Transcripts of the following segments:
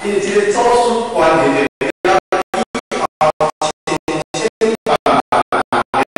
因為這个祖師關係著了以後千千萬萬人的生死。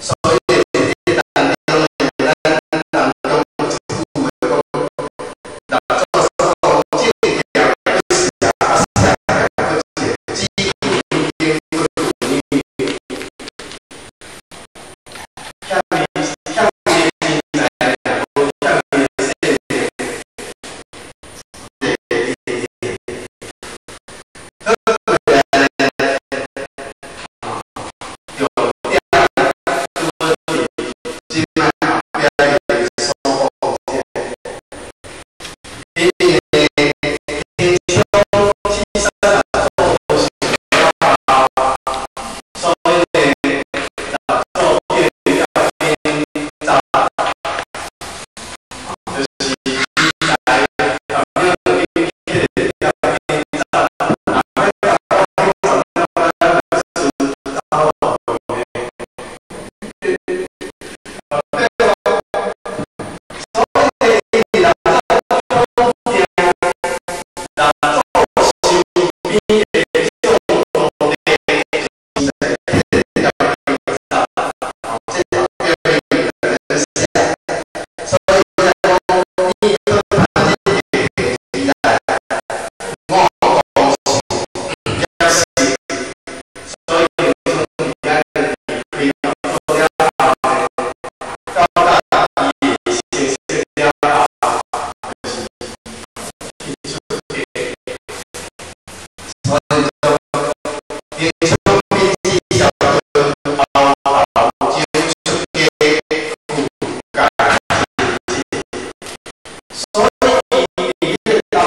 所以呢，六祖了這個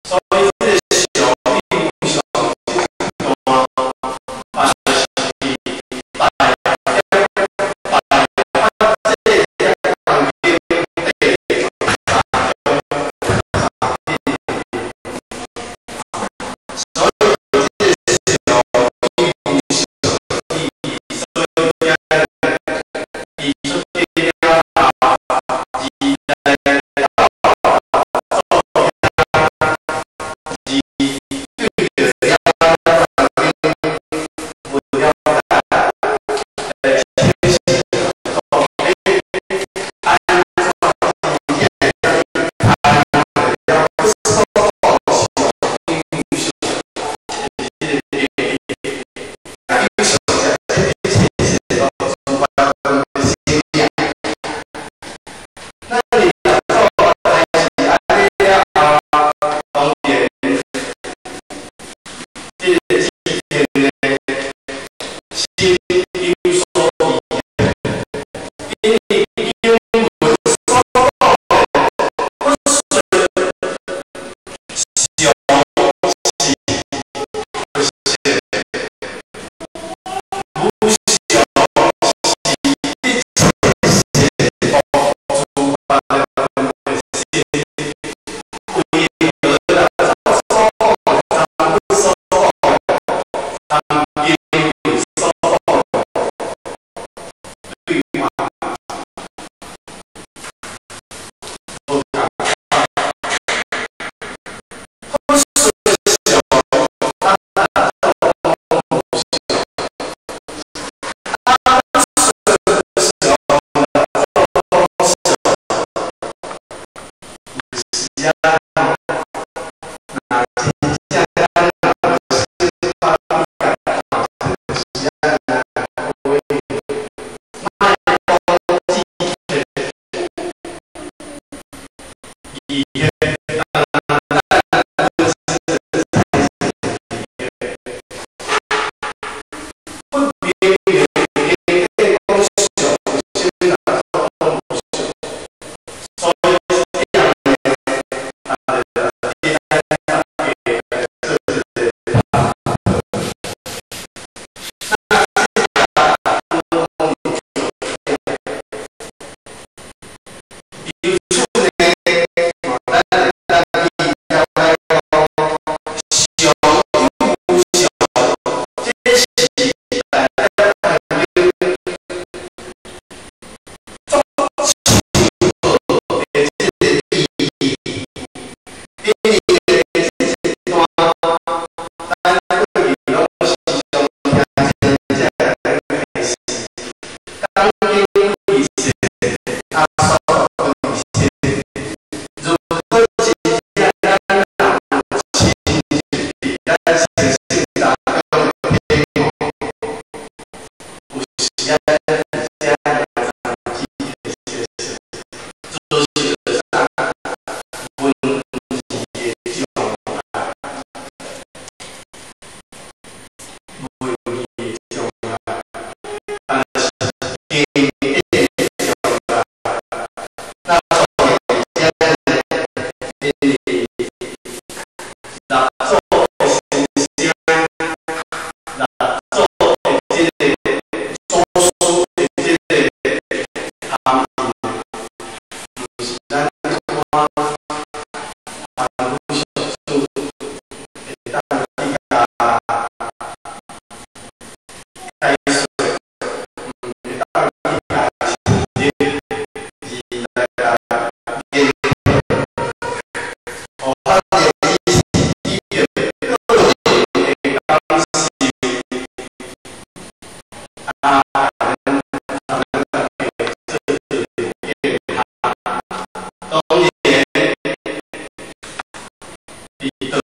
所以這个上比無上這段，嘛是大大法這當經第13章。所以這個上比無上所以伊出家了後，而來到祖而對著了無了解來請示講，欸，按怎真正會當開了所講上比無上的這个經義，啊，有上者這一切是攏主觀的心念。咱佇六祖開示按呢了後，當然，這个智見呢，心有所疑，因為經文所講的，佛說常是不是，無常是一切是主觀的心，為何六祖所講的，參佛所講的，參經文所講的對話無仝款？佛說常，咱六祖講無常；啊，佛說常，六祖講常。有時啊，若真正咱若無小可比較看有時啊，若會莫講智見，而咱本身就產生疑佛明明經典講常，為啥物六祖講無常？所以這點呢，啊，就咱大家來做一个探討。那這個攏有重點。由此呢，咱會當去了解講，常與無常，這是大法經足深奧的這个意義。因為這一段，咱過去攏時常聽先生來開示，講經為說，阿說為說。如果真正咱若有深入佇咱生命當中體悟，有時啊，咱遮來參知的就是啥？文字的障礙，文字的障礙，但是經典的障礙。那所以遮呢，因為六祖的先生，六祖的這个祖師的這个含義，毋是咱這款凡夫俗子會當去共解說，毋會當去共深入而來共研討。哦，他的意思是個人的感受，啊，咱咱大家做一个檢討。當然，佇當